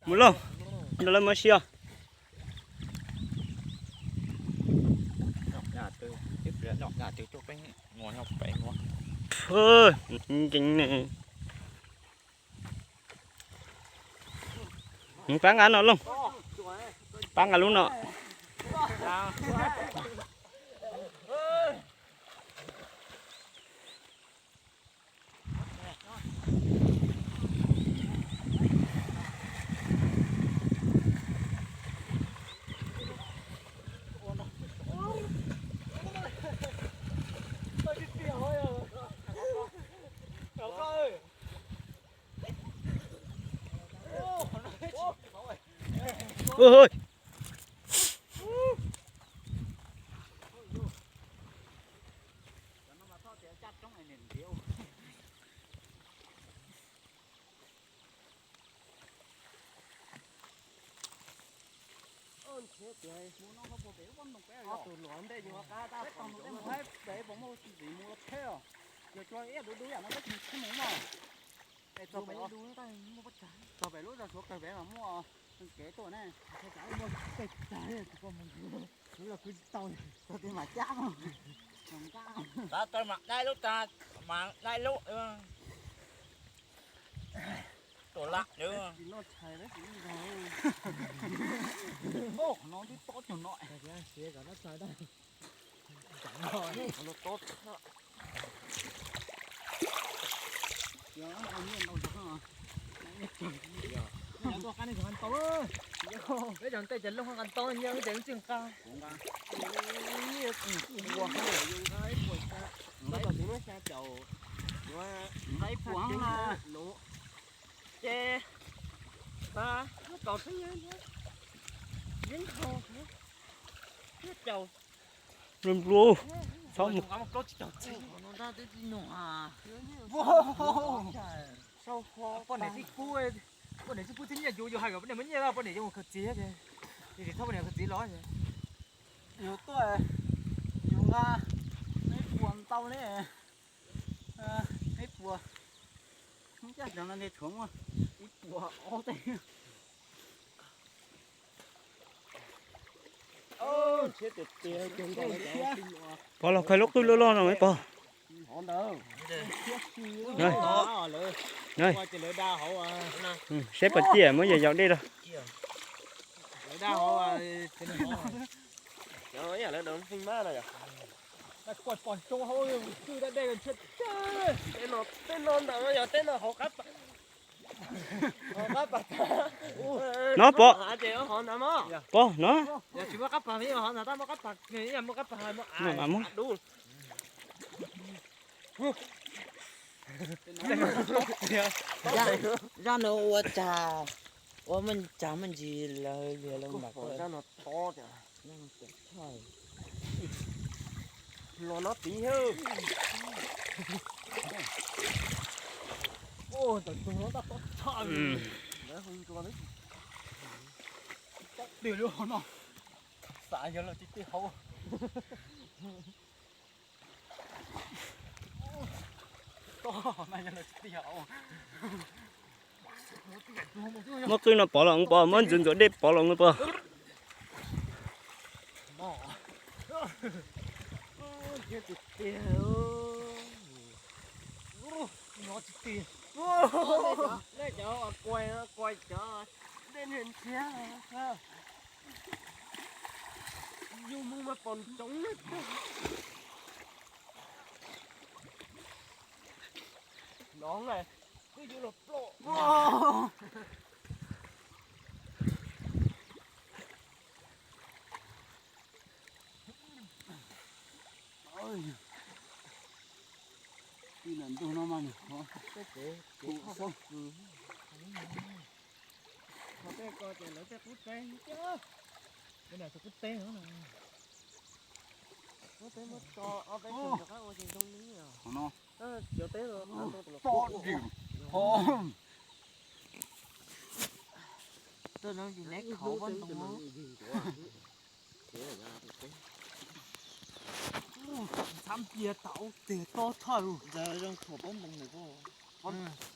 Mus lauj, nrog lawv mus ua si os. Ncees ne. Pab nqa no lauj. Pab nqa lub no. Tus luam ntej yus qab tau peb mus peb mus haib pem puas muaj ntxiv mus ua theb os. Yog tsuas ib dub dub yam no peb tsis txhob mus mog. Es txog pem, txog pem lub zos Suav kawg pem mas muaj kev tuaj ne. Txog tid mas cab mog. Txog tid mas dai lub tag, mas dai lub. Tuaj lawm. Qhov no twb tob cog no. Peb cov ntej ces lub nqa ntau nyiaj ces tsis nqa. Nqa ib puas na. Ces nqa kaum txhiab nyiaj, nyiaj nkaus thiab, nyiaj caum. Nplua, txhob mus. Poj niam tib pub, poj niam tib pub txhiab nyiaj yus, yus hais kom poj niam muab nyiaj, poj niam yuav mus khaws txiv ces, yus tsis txhob poj niam khaws txiv los ces. Yus tuaj, yus nqa ib puas ntau ne, ib puas, ncaj no nqe tshuav muaj ib puas ob teg. Pog los khaws lub qwj loj loj no me pog. Saib puas tiag, muab yam yaus dej rau. Tej no ntawm no yog tej no hauv qab pas. No pog, pog no. Zaj no ua cas, ua muaj tsag muaj ntsis lawv liag lawv npam ko. Los no tid. Xav yog lawv tsis tij hauv. Muab qwj no pov los pog, muab ntxuav ntxuav dej pov los pog. Yus mus mas pom ntsoov. No, kwj yus los ploj. Tij lam ntug no mas nws qhov peb kev qhov xwb. Qhov tej ko ces lawv tej qub teb, qub teb no. Qub teb muab tso ob peb tug rov qab ua ces zoo li qhov no. Cov teb no. Tuaj no yus neb khov pab ntoo. Ntxhab npias tau tes tob tshaj. Zoo khov pab ntoo lawm. Pab ntoo.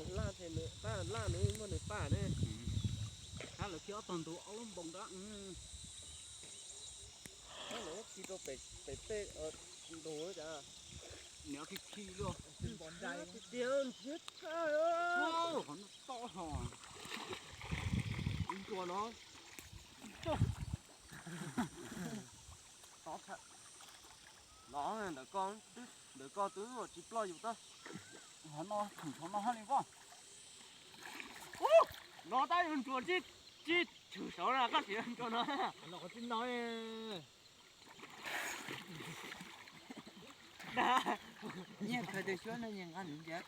Khoom laj ces nws paj laj, nws muaj nws paj ne. Ab, lawv khi ob tog ntug ob lub npoo dab. Ab, lawv khi rau pem pem tej ntug cas. Niam khi khi luaj. Tiag nrhiav tshaj. Qhov no tob hlo. Ntsuas no. Tob tshaj. No ntawm ko, ntawm ko twb tsis ploj yus tag. Qhov no, qhov no haj li koj. No tab yus ntsuas tsis, tsis tshwm saud na, koj sim ntsuas no. No qhov tsis no. Nyias khaws tes suab no nyias nqa nws ntiav.